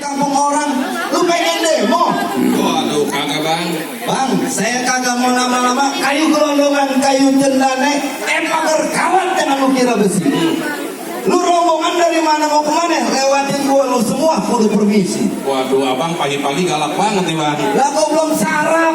kampung orang, lu pengen demo? Waduh, kagak bang. Bang, saya kagak mau lama-lama. Kayu gelondongan, kayu cendane, pagar kawat jangan lu kira besi. Lu rombongan dari mana mau kemana? Lewatin gua lu semua kudu permisi. Waduh, abang pagi-pagi galak banget nih bang. Lah gua belum sarap.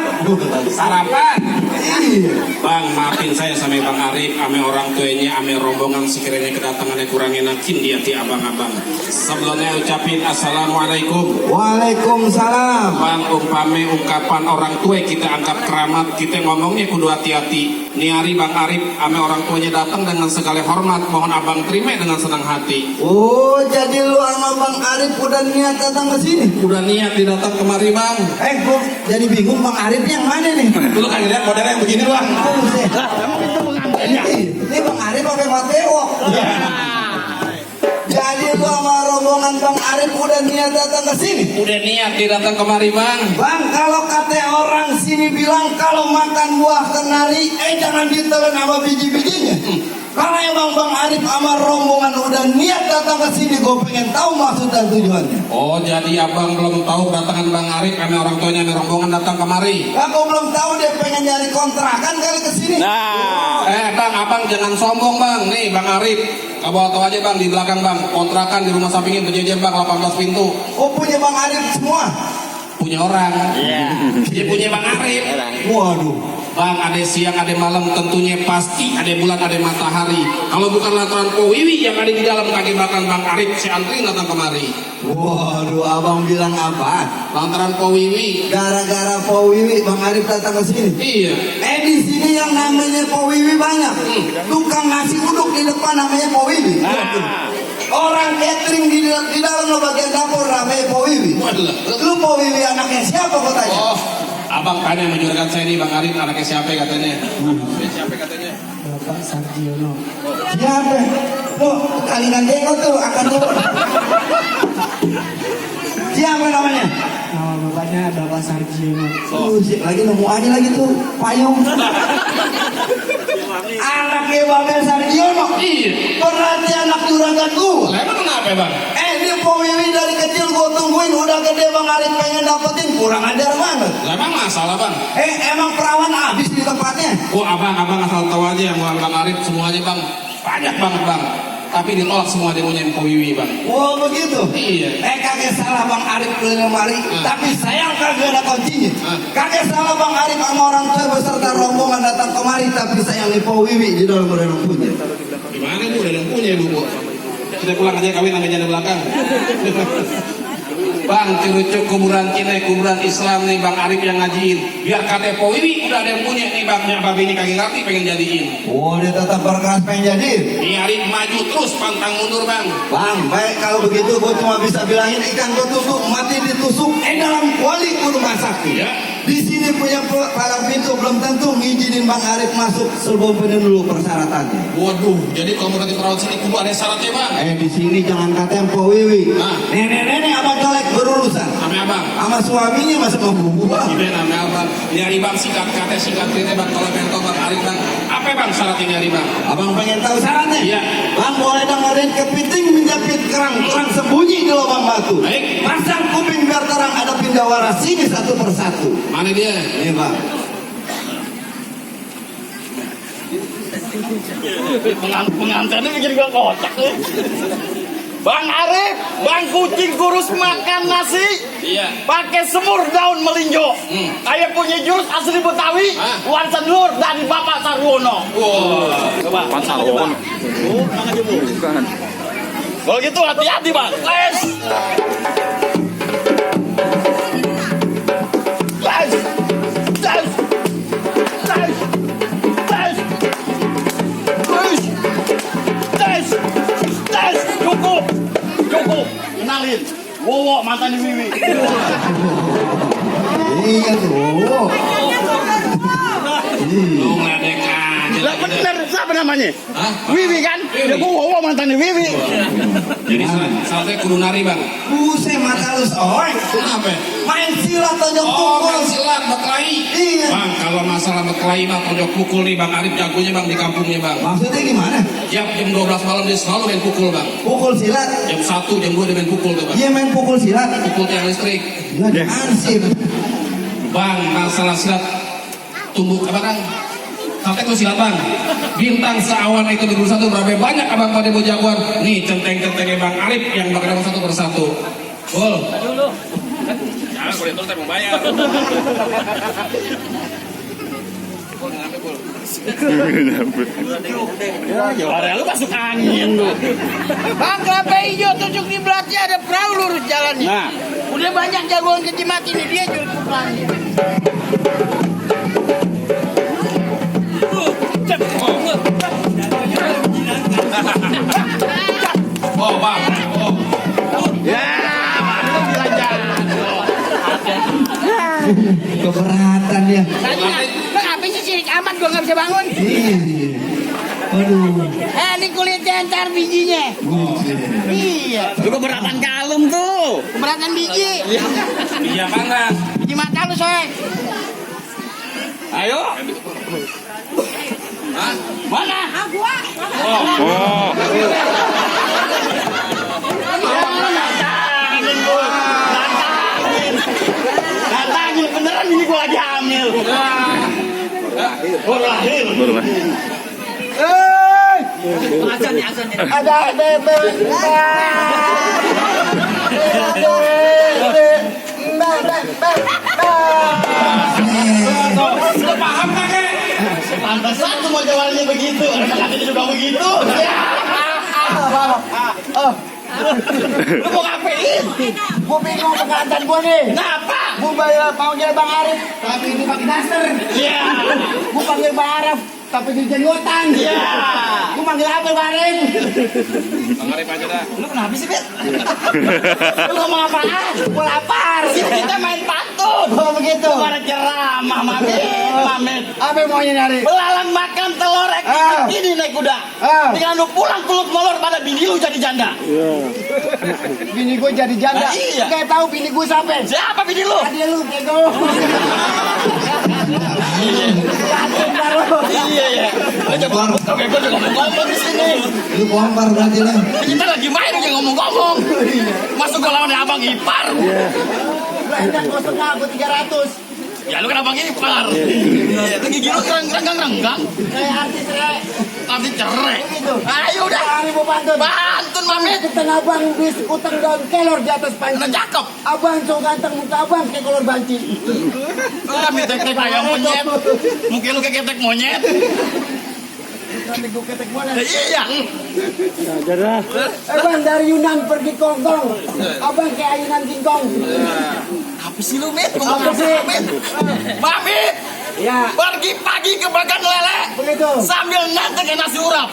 Sarapan. Iya. Bang, maafin saya sama Bang Arif, ame orang tuanya, ame rombongan sekiranya kedatangannya kurang enakin di hati abang-abang. Sebelumnya ucapin assalamualaikum. Waalaikumsalam. Bang, umpame ungkapan orang tua kita anggap keramat, kita ngomongnya kudu hati-hati. Nih hari Bang Arif, ame orang tuanya datang dengan segala hormat, mohon abang terima dengan senang hati. Oh, jadi lu sama Bang Arif udah niat datang ke sini? Udah niat datang kemari bang. Gua jadi bingung Bang Arif yang mana nih? Dulu kan lihat modelnya yang begini bang. Ini Bang Arif pakai Mateo. Jadi lu sama rombongan Bang Arif udah niat datang ke sini? Udah niat datang kemari bang. Bang, kalau kata orang sini bilang kalau makan buah kenari, jangan ditelan sama biji-bijinya. Kalau emang Bang Arif sama rombongan udah niat datang ke sini, gue pengen tahu maksud dan tujuannya. Oh, jadi abang belum tahu kedatangan Bang Arif sama orang tuanya sama rombongan datang kemari? Aku belum tahu dia pengen nyari kontrakan kali ke sini. Nah, bang, abang jangan sombong bang. Nih Bang Arif, kamu tahu aja bang di belakang bang, kontrakan di rumah sampingnya berjejer bang 18 pintu. Oh, punya Bang Arif semua? Punya orang. Dia punya Bang Arif. Waduh. Bang, ada siang, ada malam, tentunya pasti ada bulan, ada matahari. Kalau bukan lantaran Po Wiwi yang ada di dalam kaki belakang Bang Arif, si antri datang kemari. Waduh, abang bilang apa? Lantaran Po Wiwi. Gara-gara Po Wiwi Bang Arif datang ke sini. Iya. Di sini yang namanya Po Wiwi banyak. Tukang nasi uduk di depan namanya Po Wiwi. Orang catering di dalam lo bagian dapur namanya Po Wiwi. Lu Po Wiwi anaknya siapa kau tanya? Oh, abang tanya menjuragan saya nih Bang Arif anaknya siapa katanya? Siapa katanya? Bapak Sarjiono. Siapa? Lo kalingan dengkot tuh akan turun. Siapa namanya? Nama bapaknya Bapak Sarjiono. Lagi nemu aja lagi tuh payung. Anaknya Babel Sarjiono. Iya. Berarti anak juragan gua. Lah emang kenapa bang? Dia Po Wiwi dari kecil gua tungguin udah gede Bang Arif pengen dapetin kurang ajar banget. Lah emang masalah bang? Emang perawan habis di tempatnya. Oh abang asal tahu aja yang Bang Arif semuanya bang banyak banget bang. Tapi ditolak semua demonya Po Wiwi bang. Oh begitu? Iya. Kagak salah Bang Arif keliling lemari, tapi sayang kagak ada kuncinya. Kagak salah Bang Arif sama orang tua beserta rombongan datang kemari, tapi sayang nih Po Wiwi di dalam udah punya. Gimana bu? Udah punya ibu bu. Kita pulang aja kawin namanya di belakang. Bang, curucuk kuburan Cina, kuburan Islam nih Bang Arif yang ngajiin. Biar kata Po Wiwi udah ada yang punya nih bang. Yang babi ini kagak ngerti pengen jadiin. Oh dia tetap berkeras pengen jadiin. Nih Arif maju terus pantang mundur bang. Bang, baik kalau begitu gue cuma bisa bilangin ikan gue tusuk, mati ditusuk, dalam kuali kudu sakti. Ya. Di sini punya palang pintu belum tentu ngizinin Bang Arif masuk sebelum penuh dulu persyaratannya. Waduh, jadi kalau mau nanti perawat sini kudu ada syaratnya bang. Di sini jangan kata yang Po Wiwi. Nenek-nenek abang colek berurusan. Ame abang. Sama suaminya masa mau gua. Gimana ame abang? Nyari bang singkat kata singkat cerita bang kalau pengen tahu Bang Arif bang. Apa bang syaratnya nyari bang? Abang pengen tahu syaratnya? Iya. Bang boleh dengerin kepiting menjepit kerang sembunyi di lubang batu. Baik. Pasang kuping biar terang ada pindah waras sini satu persatu. Mana dia? Ini bang. Pengantinnya bikin gua kocak. Bang Arif, Bang kucing kurus makan nasi, Iya. pakai semur daun melinjo. Kayak punya jurus asli Betawi, warisan luhur dari Bapak Sarwono. Wah. Coba. Bapak Sarwono. Bukan. Kalau gitu hati-hati bang. Les. Les. Les. Les. Les. Les. Les. Cukup. Cukup. Kenalin. Wowo mantan Wiwi. Iya tuh. Lu ngeledek Lah bener, siapa namanya? Hah? Wiwi kan? Ya gua mantannya Wiwi. Jadi saatnya kudu nari bang. Buset mata lu soy. Kenapa? Main silat tonjok Oh, pukul. main silat berkelahi. Iya. Bang, kalau masalah berkelahi mah tonjok pukul nih Bang Arif jagonya bang di kampungnya bang. Maksudnya gimana? Tiap jam 12 malam dia selalu main pukul bang. Pukul silat. Jam 1, jam 2 dia main pukul tuh bang. Dia main pukul silat. Pukul tiang listrik. Dia ansip. Bang, masalah silat tumbuh apa kan? Sampai tuh silat bang. Bintang seawan itu di satu berapa banyak abang pada mau jagoan. Nih centeng-centengnya Bang Arif yang bakal dapat satu persatu. Gol. Jangan boleh terus mau bayar. Ya, lu masuk angin lu. Bang, kelapa hijau tunjuk di belakangnya ada perahu lurus jalannya. Nah, Udah banyak jagoan kecimat ini dia jual kupangnya. Oh bang. Oh. ya, lu bilang jangan. Keberatan dia. Bang, apa sih sirik amat gua nggak bisa bangun. Iya. Aduh. Ini kulitnya entar bijinya. Buset. Iya, Lu keberatan kalem tuh. keberatan biji. Iya bang. Biji mata lu soe. Ayo. Mana? Gua. Nantangin beneran ini gua lagi hamil. Baru lahir. Ada bebe. Lu paham kakek? Pantesan semua jawabannya begitu. Katanya juga begitu. Lu mau ngapain? Gua bingung pengangkatan gua nih. Kenapa? Gua panggil Bang Arif, tapi ini pakai daster. Iya. Gua panggil Bang Arif, tapi di jenggotan. Iya. Gua panggil apa Bang Arif? Bang Arif aja dah. Lu kenapa sih, Bet? Lu ngomong apaan? Gua lapar. Kita main pantun. Oh begitu. Pada ceramah, Mamit. Apa yang maunya nyari? Belalang makan telur ini naik kuda. Dengan lu pulang kulut molor pada bini lu jadi janda. Bini gue jadi janda. Nah, iya. Kayak tahu bini gue siapa? Siapa bini lu? Ada lu bego. Iya ya. Aja gua juga ngomong di sini. Lu kompar berarti lah. Kita lagi main aja ngomong-ngomong. Masuk gua lawan abang ipar. Enak gue setengah, gue 300. Ya lu kan abang ipar. Iya. Gigi lu renggang-renggang. Kayak artis re. Tapi cerai. Begitu. Ayo udah. Hari mau pantun. Pantun Mamit. Ketengah abang bis utang daun kelor di atas panci. Udah cakep. Abang so ganteng muka abang kayak kolor banci. Mamit ketek ayam monyet. Mungkin lu kayak ketek monyet. Nanti gue ketek mana? Iya. Bang dari Yunan pergi ke Hongkong. Abang kayak ayunan kingkong. Apa sih lu, Mit? Apa sih? Mamit. Ya. Pergi pagi ke bagan lele. Begitu. Sambil ngantek kayak nasi urap.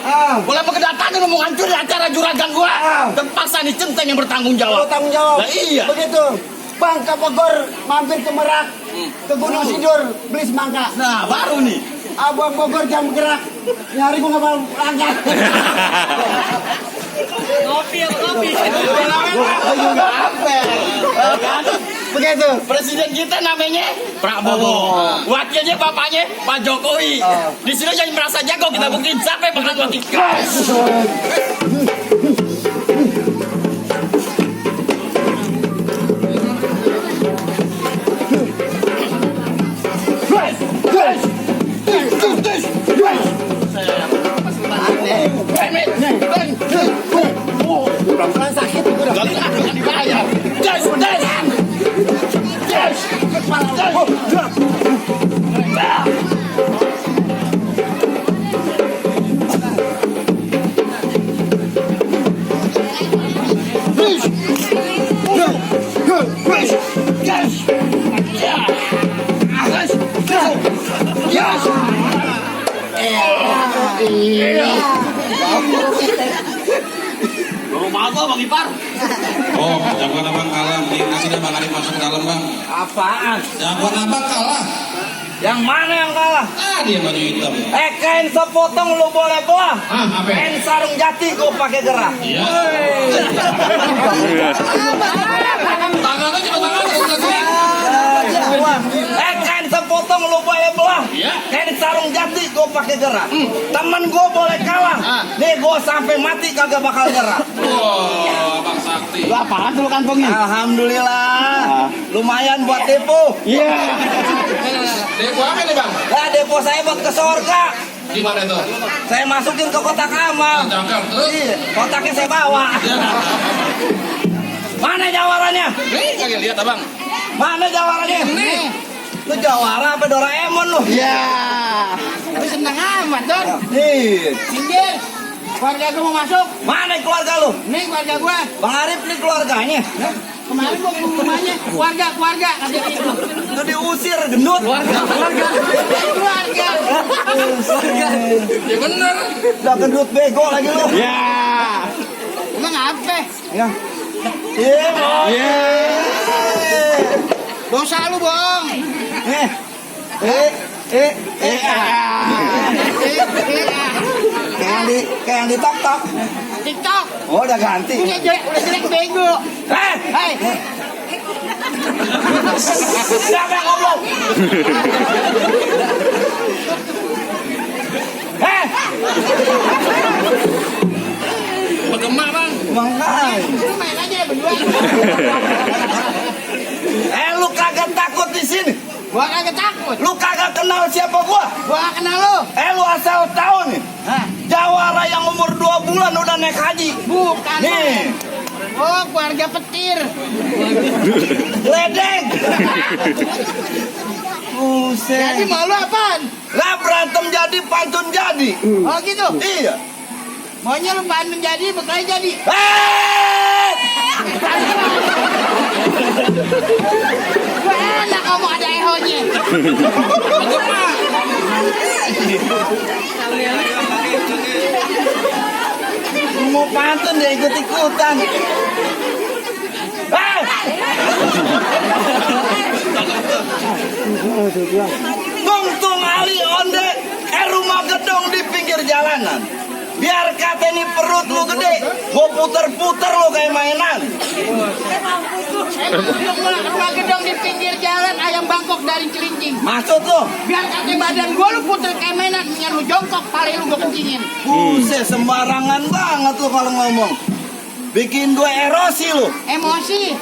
Boleh kedatangan mau hancur acara juragan gua. Terpaksa nih centeng yang bertanggung Kalau jawab. tanggung jawab. Nah, iya. Begitu. Bang ke Bogor mampir ke Merak. Ke Gunung Sidur beli semangka. Nah, baru nih. Abang Bogor jam gerak. Nyari gua nggak mau langgar. Kopi. Begitu. Presiden kita namanya Prabowo. Wakilnya bapaknya Pak Jokowi. Di sini jangan merasa jago, kita buktiin sampai bakal mati. Gas. Pelan sakit itu dah. Gak dibayar. Gas. Rumah gua Bang Ipar. Oh, jagoan abang kalah. Nih kasih dah Bang Arif masuk ke dalam bang. Apaan? Jagoan abang kalah. Yang mana yang kalah? Ah, dia baju hitam. Kain sepotong lu boleh belah. Ah, apa? Kain sarung jati gua pakai gerak. Iya. Tangannya cuma tangan. Kain sepotong lu boleh belah. Iya. Kain sarung jati gua pakai gerak. Temen gua boleh kalah. Nih gua sampai mati kagak bakal gerak. Wah, Bang Sakti. Lu apaan tuh lu kantongnya? Alhamdulillah. Lumayan buat depo. Iya. Depo apa nih, Bang? Lah depo saya buat ke sorga. Di mana itu? Saya masukin ke kotak amal. Cakep. Terus? Iya, kotaknya saya bawa. Mana jawarannya? Nih, kalian lihat, Abang. Mana jawarannya? Nih. Lu jawara apa Doraemon lu? Iya. Lu seneng amat, Don. Nih, Minggir. Keluarga gua mau masuk. mana keluarga lu? Nih keluarga gua. Bang Arif nih keluarganya. Kemarin gua ke rumahnya. Keluarga. Ada itu. Lu diusir gendut. Keluarga. Ya bener. Udah gendut bego lagi lu. Ya. Emang apa? Ya. Iya, Bang. Iya. Dosa lu, Bong. Kayak yang di tok. TikTok. Oh, udah ganti. Udah jelek bego. Hei. Siapa yang ngomong? Bergema, Bang. Makanya. Lu main aja berdua. Lu kagak takut di sini. Gua kagak takut. Lu kagak kenal siapa gua. Gua gak kenal lu. Lu asal tahu nih. Hah? Jawara yang umur 2 bulan udah naik haji. Bukan. Nih, Oh, keluarga petir. ledeng. Jadi mau lu apaan? Lah berantem jadi pantun jadi. Oh gitu. Iya. Maunya lu pantun jadi, bekal jadi. Gua enak kamu ada ehonya. Mau pantun dia ikut-ikutan. Tungtung ali onde rumah gedong di pinggir jalanan. Biar kata ini perut lu gede, gua puter-puter lu kayak mainan. Rumah gedong di pinggir jalan, ayam bangkok dari celincing. Maksud lu? Biar kata badan gua lu puter kayak mainan, mendingan lu jongkok, pala lu gua kencingin. Buset, sembarangan banget lu kalau ngomong. Bikin gue erosi lu. Emosi.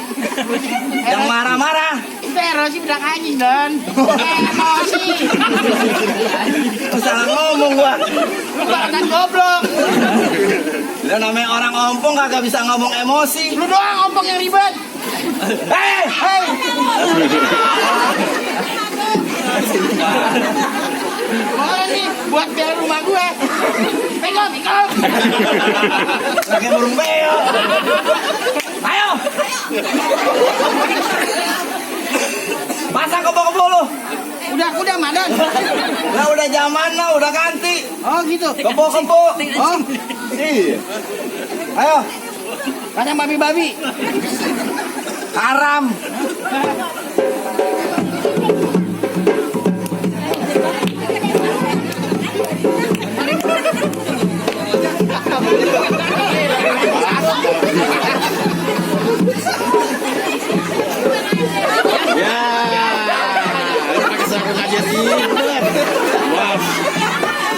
Yang marah-marah. Itu erosi bedak anjing, Don. Emosi. Lu salah ngomong gua. Lu kan goblok. Lu namanya orang ompong kagak bisa ngomong emosi. Lu doang ompong yang ribet. Hei! Boleh nih, buat biar rumah gue. Pegang. Pakai burung beo. Ayo. Pasang kebo-kebo lu. Udah, Madan. Lah udah zaman lah, udah ganti. Oh gitu. Kebo-kebo. Oh, Iya. Ayo. kadang babi-babi. Haram. Ya, pakai sarung aja ribet. Wah,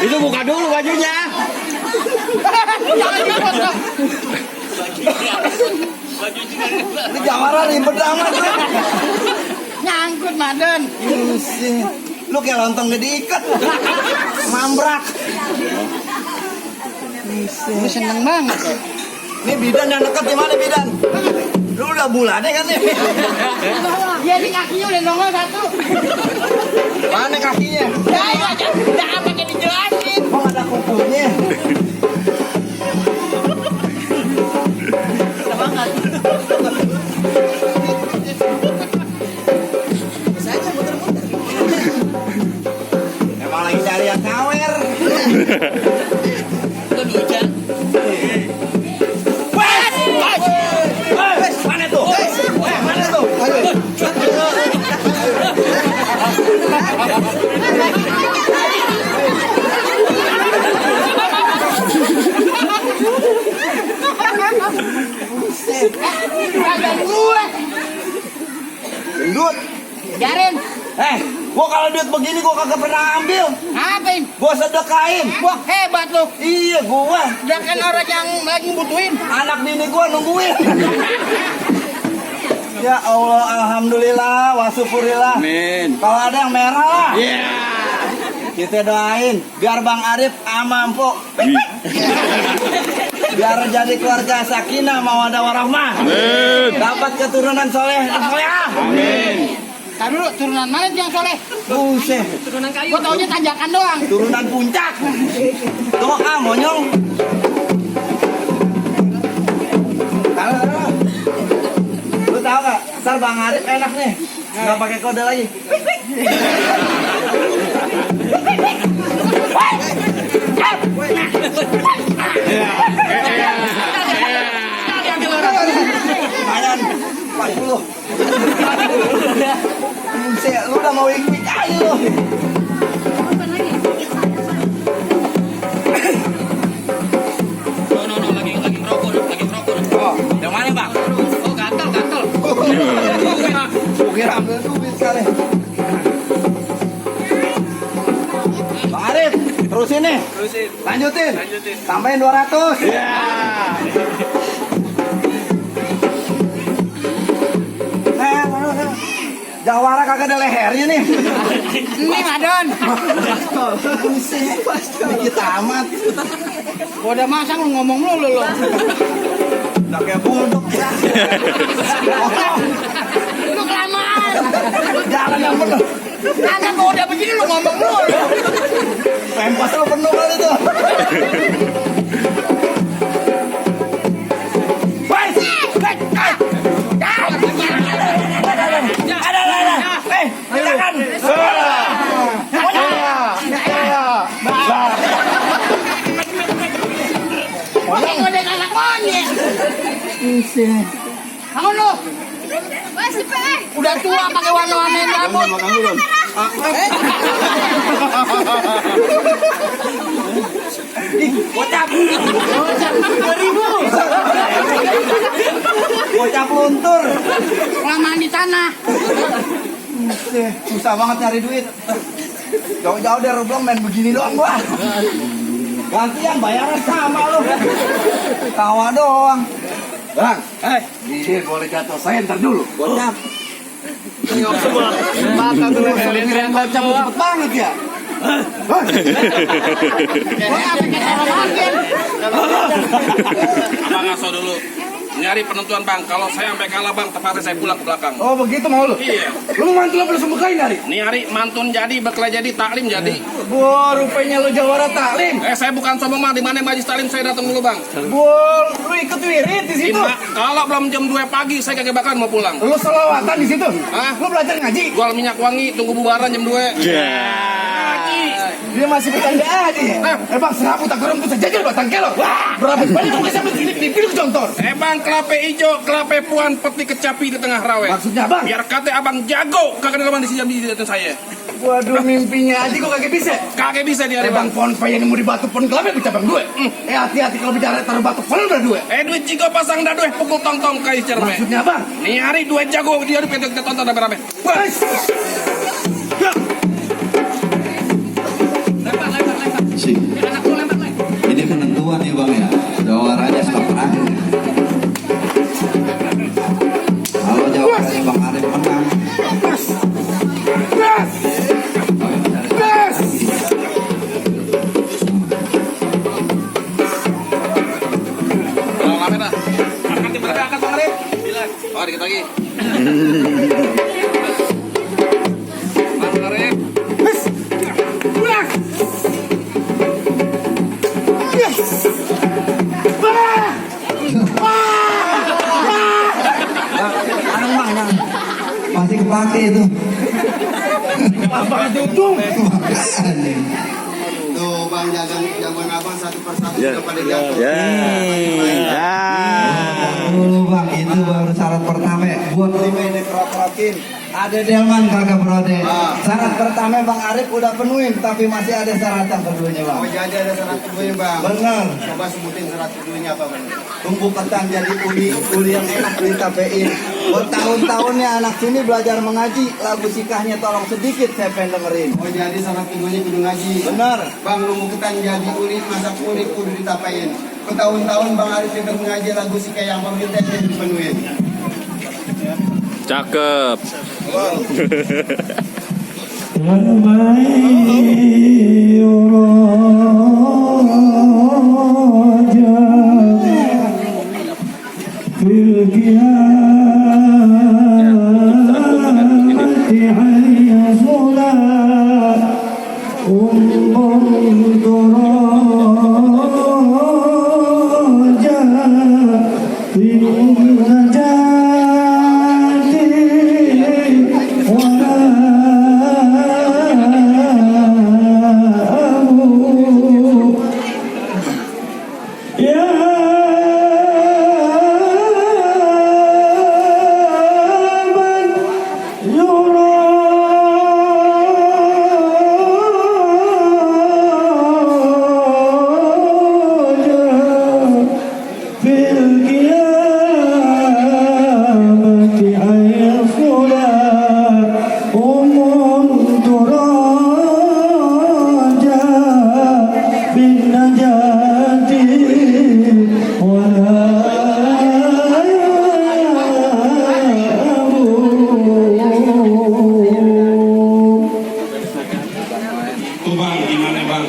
itu buka dulu bajunya. Ini jawara ribet amat lu. Nyangkut, Madan. Buset. Lu kayak lontong gak diikat. Mambrak. Lu seneng banget. Ini bidan yang dekat di mana bidan? Lu udah bulannya kan nih? Dia di kakinya udah nongol satu. Mana kakinya? Udah apa jadi jelasin. Kok ada kukunya? Emang lagi cari yang kawer. Mana tuh? Mana tuh? gendut. Biarin. Gua kalau duit begini gua kagak pernah ambil. Ngapain? Gua sedekahin. Wah hebat lu. Iya gua. Udah kan orang yang lagi butuhin. Anak bini gua nungguin. Ya Allah, alhamdulillah, wa syukurillah. Amin. Kalau ada yang merah lah. Iya. Kita doain biar Bang Arif aman, Pok. Biar jadi keluarga sakinah mawaddah warahmah. Amin. Dapat keturunan soleh dan solehah. Amin. Tadi dulu turunan mana tuh yang soleh? Buset, Gua taunya tanjakan doang. turunan puncak. Doa monyong. Halo. Lu tahu gak? Ntar Bang Arif enak nih. Nggak pakai kode lagi. Lumayan 40. Buset, lu udah mau wik-wik aja lu. No, lagi merokok. Oh, yang mana Bang? Oh, gatal. Gua kira ambil duit sekali. Bang Arif, terusin nih. Lanjutin. Sampai 200. Nah. Jawara kagak ada lehernya nih. Ini Madon. Buset, dikit amat. Gua udah masang lu ngomong lu. Udah kayak bulldog ya. Lu kelamaan. Jalan yang bener. Kagak gua udah begini lu ngomong lu. Pempas lo penuh kali tuh. Silakan. Orang gede anak monyet. Kamu lu. Udah tua pakai warna-warnain rambut. Bocap. 2000. Bocap luntur. Kelamaan di tanah. Susah banget nyari duit. Jauh-jauh dari Roblong main begini doang gua. Gantian bayaran sama lu. Tawa doang. Bang, ini boleh jatuh saya ntar dulu. Bocap. Mata tuh kalian bocap cepet banget ya. Gua apa kayak orang makin. Abang ngaso dulu. Nyari penentuan Bang. Kalau saya sampai kalah Bang, tepatnya saya pulang ke belakang. Oh begitu mau lu? Iya. Lu mantul apa langsung bekain hari? Nih hari mantun jadi, beklah jadi, taklim jadi. Wah, rupanya lu jawara taklim. Saya bukan sombong Bang, di mana majlis taklim saya datang dulu Bang. Wah, lu ikut wirid di situ. Kalau belum jam 2 pagi saya kagak bakalan mau pulang. Lu selawatan di situ. Hah? Lu belajar ngaji. Jual minyak wangi, tunggu bubaran jam 2. Dia masih bercanda aja. Bang, serapu tak korong tuh jajal batang kelok. Wah, berapa banyak lu sampai sini pilih contoh. Bang, kelape ijo, kelape puan, peti kecapi di tengah rawe. Maksudnya Bang? Biar kata abang jago, kagak ada di sini di saya. Waduh, mimpinya aja kok kagak bisa. Kagak bisa dia Bang, pohon payah yang mau di batu pohon kelapa bisa bang dua. Hati-hati kalau bicara taruh batu pohon udah dua. Duit jigo pasang dah duit pukul tong-tong kai cerme. Maksudnya Bang? Nih hari duit jago dia kita tonton rame-rame. Wah. Ini penentuan nih Bang ya. Jawarannya stop terakhir. Kalau jawabannya Bang Arif menang. Kalau rame dah. Angkat berapa angkat Bang Arif? 9. Oh, dikit lagi. Bang Arif. Pasti kepake itu. Apa dudung? Tuh bang jagoan abang satu persatu sudah pada jatuh. Dulu Bang, itu baru syarat pertama buat Ini kerap-kerapin. Ada delman kagak brode. Ah. Syarat pertama Bang Arif udah penuhin, tapi masih ada syarat yang keduanya Bang. Oh jadi ada syarat keduanya bang. Bener. Coba sebutin syarat keduanya apa bang? Tunggu ketan jadi uli yang enak ditapein. Bertahun-tahun ya anak sini belajar mengaji, lagu sikahnya tolong sedikit saya pengen dengerin. Oh jadi syarat keduanya kudu ngaji. Bener. Bang nunggu ketan jadi ulit masak ulit kudu ditapain. Bertahun-tahun bang Arif tidak mengaji lagu si kayak yang pemerintah yang dipenuhin. Cakep. Tuh bang, gimana bang?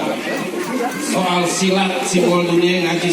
Soal silat simbol dunia ngaji